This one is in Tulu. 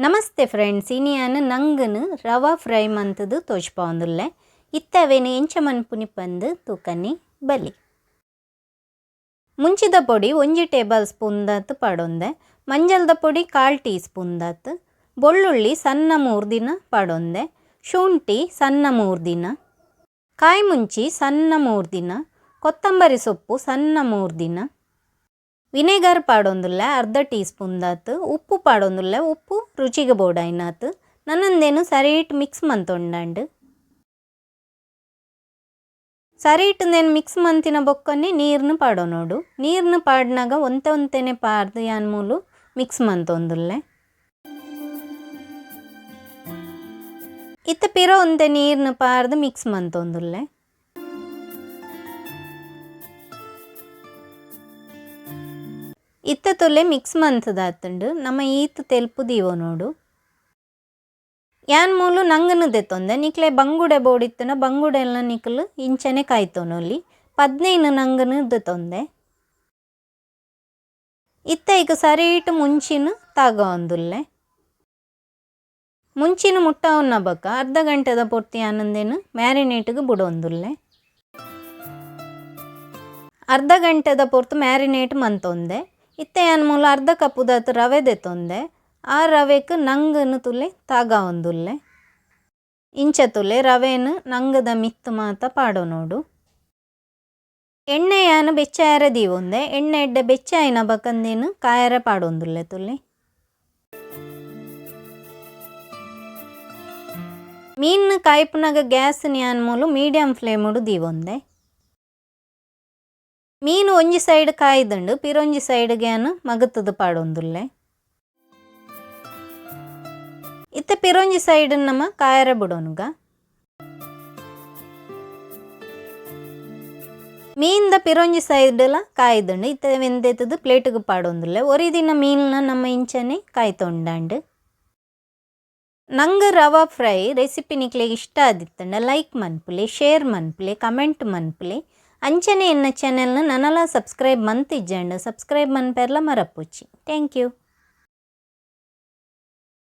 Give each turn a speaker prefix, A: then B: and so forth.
A: ನಮಸ್ತೆ ಫ್ರೆಂಡ್ಸ್, ಇನಿಯಾನ್ ನಂಗನ್ ರವಾ ಫ್ರೈ ಮಂತದು ತೋಜ್ಪಾವೊಂದುಲ್ಲೆ. ಇತ್ತವೇನು ಎಂಚ ಮನ್ಪುನಿ ಪಂದು ತೂಕನಿ ಬಲಿ. ಮುಂಚಿದ ಪೊಡಿ 1 ಟೇಬಲ್ ಸ್ಪೂನ್ ದಾತ್ ಪಾಡೊಂದೆ, ಮಂಜಲ್ದ ಪೊಡಿ 1/4 ಟೀ ಸ್ಪೂನ್ ದಾತ್, ಬೊಳ್ಳುಳ್ಳಿ ಸಣ್ಣ 3 ದಿನ ಪಾಡೊಂದೆ, ಶುಂಠಿ ಸಣ್ಣ 3 ದಿನ, ಕಾಯಿ ಮುಂಚಿ ಸಣ್ಣ 3 ದಿನ, ಕೊತ್ತಂಬರಿ ಸೊಪ್ಪು ಸಣ್ಣ 3 ದಿನ, ವಿನೆಗರ್ ಪಾಡೊಂದುಲ್ಲೆ 1/2 ಟೀ ಸ್ಪೂನ್ ದಾತ್, ಉಪ್ಪು ಪಾಡೊಂದುಲ್ಲೆ, ಉಪ್ಪು ರುಚಿಗೆ ಬೋಡಾಯ್ನಾತ್. ನನ್ನಂದೇನು ಸರಿಟ್ ಮಿಕ್ಸ್ ಮಂತೊಂಡಂಡು. ಸರಿಟ್ ನೇನು ಮಿಕ್ಸ್ ಮಂತಿನ ಬೊಕ್ಕನೆ ನೀರ್ನು ಪಾಡೊನೋಡು. ನೀರ್ನು ಪಾಡ್ನಾಗ ಒಂತೆ ಒಂತೆನೆ ಪಾರ್ದು ಯಾನ್ ಮೂಲು ಮಿಕ್ಸ್ ಮಂತೊಂದುಲ್ಲೆ. ಇತ್ತ ಪಿರ ಒಂತೆ ನೀರ್ನು ಪಾರ್ದು ಮಿಕ್ಸ್ ಮಂತೊಂದುಲ್ಲೆ. ಇತ್ತ ತುಲೆ ಮಿಕ್ಸ್ ಮಂತದಾತುಂಡು ನಮ್ಮ ಈತ್ ತೆಲ್ಪು ದೀವೊ ನೋಡು. ಯಾನ್ ಮೂಲು ನಂಗನು ದೆತ್ತೊಂದೆ, ನಿಕ್ಲೆ ಬಂಗುಡೆ ಬೋಡಿತ್ತನ ಬಂಗುಡೆ ಎಲ್ಲ ನಿಕ್ಲು ಇಂಚನೆ ಕಾಯ್ತೊನೊಲಿ. 15 ನಂಗನು ದೆತ್ತೊಂದೆ. ಇತ್ತ ಈಗ ಸರಿಟ್ ಮುಂಚಿನ ತಾಗೊಂದುಲ್ಲೆ. ಮುಂಚಿನ ಮುಟ್ಟಾವುನ್ನ ಬೊಕ್ಕ ಅರ್ಧ ಗಂಟೆದ ಪೊರ್ತಿ ಆನಂದೇನು ಮ್ಯಾರಿನೇಟ್ಗೆ ಬುಡೊಂದುಲ್ಲೆ. ಅರ್ಧ ಗಂಟೆದ ಪೊರ್ತು ಮ್ಯಾರಿನೇಟ್ ಮಂತೊಂದೆ. ಇತ್ತ ಯಾನ್ ಮೂಲು ಅರ್ಧ ಕಪ್ಪುದಾತ್ ರವೆ ದೆತ್ತೊಂದೆ. ಆ ರವೆಕ್ ನಂಗನು ತುಲೆ ತಾಗಾವೊಂದುಲ್ಲೆ. ಇಂಚ ತುಲೆ ರವೆನು ನಂಗದ ಮಿತ್ತು ಮಾತ ಪಾಡೊನೋಡು. ಎಣ್ಣೆ ಯಾನ್ ಬೆಚ್ಚಾಯರೆ ದೀವೊಂದೆ. ಎಣ್ಣೆ ಎಡ್ಡೆ ಬೆಚ್ಚಾಯಿನ ಬಕಂದೇನು ಕಾಯರೆ ಪಾಡೊಂದುಲ್ಲೆ ತುಲೆ. ಮೀನು ಕಾಯ್ಪುನಾಗ ಗ್ಯಾಸ್ ಯಾನ್ ಮೂಲು ಮೀಡಿಯಂ ಫ್ಲೇಮುಡು ದೀವೊಂದೆ. ಮೀನು ಒಂಜಿ ಸೈಡ್ ಕಾಯ್ದುಂಡು, ಪಿರೊಂಜಿ ಸೈಡ್ಗೆ ಯಾನ್ ಮಗತದು ಪಾಡೊಂದುಲ್ಲೆ. ಇತ್ತ ಪಿರೊಂಜಿ ಸೈಡ್ ನಮ ಕಾಯರೆ ಬಿಡೋನುಗ. ಮೀನ್ದ ಪಿರೊಂಜಿ ಸೈಡ್ಲ ಕಾಯ್ದುಂಡು. ಇತ್ತ ವೆಂದೆತ್ತದು ಪ್ಲೇಟ್ಗೆ ಪಾಡೊಂದುಲ್ಲೆ. ಒರಿ ದಿನ ಮೀನ್ನ ನಮ್ಮ ಇಂಚನೆ ಕಾಯ್ತೊಂಡಾಂಡು. ನಂಗೆ ರವಾ ಫ್ರೈ ರೆಸಿಪಿ ನಿಕ್ಲೆಗ್ ಇಷ್ಟ ಆದಿತ್ತಂಡ ಲೈಕ್ ಮನ್ಪುಲೆ, ಶೇರ್ ಮನ್ಪುಲೆ, ಕಮೆಂಟ್ ಮನ್ಪುಲೆ. ಅಂಚನೆ ಎನ್ನ ಚಾನೆಲ್ನ ನನಲ ಸಬ್ಸ್ಕ್ರೈಬ್ ಮಂತಿಜ್ಜಂಡ ಸಬ್ಸ್ಕ್ರೈಬ್ ಮನ್ಪೆರ್ಲ ಮರಪುಚಿ. Thank you.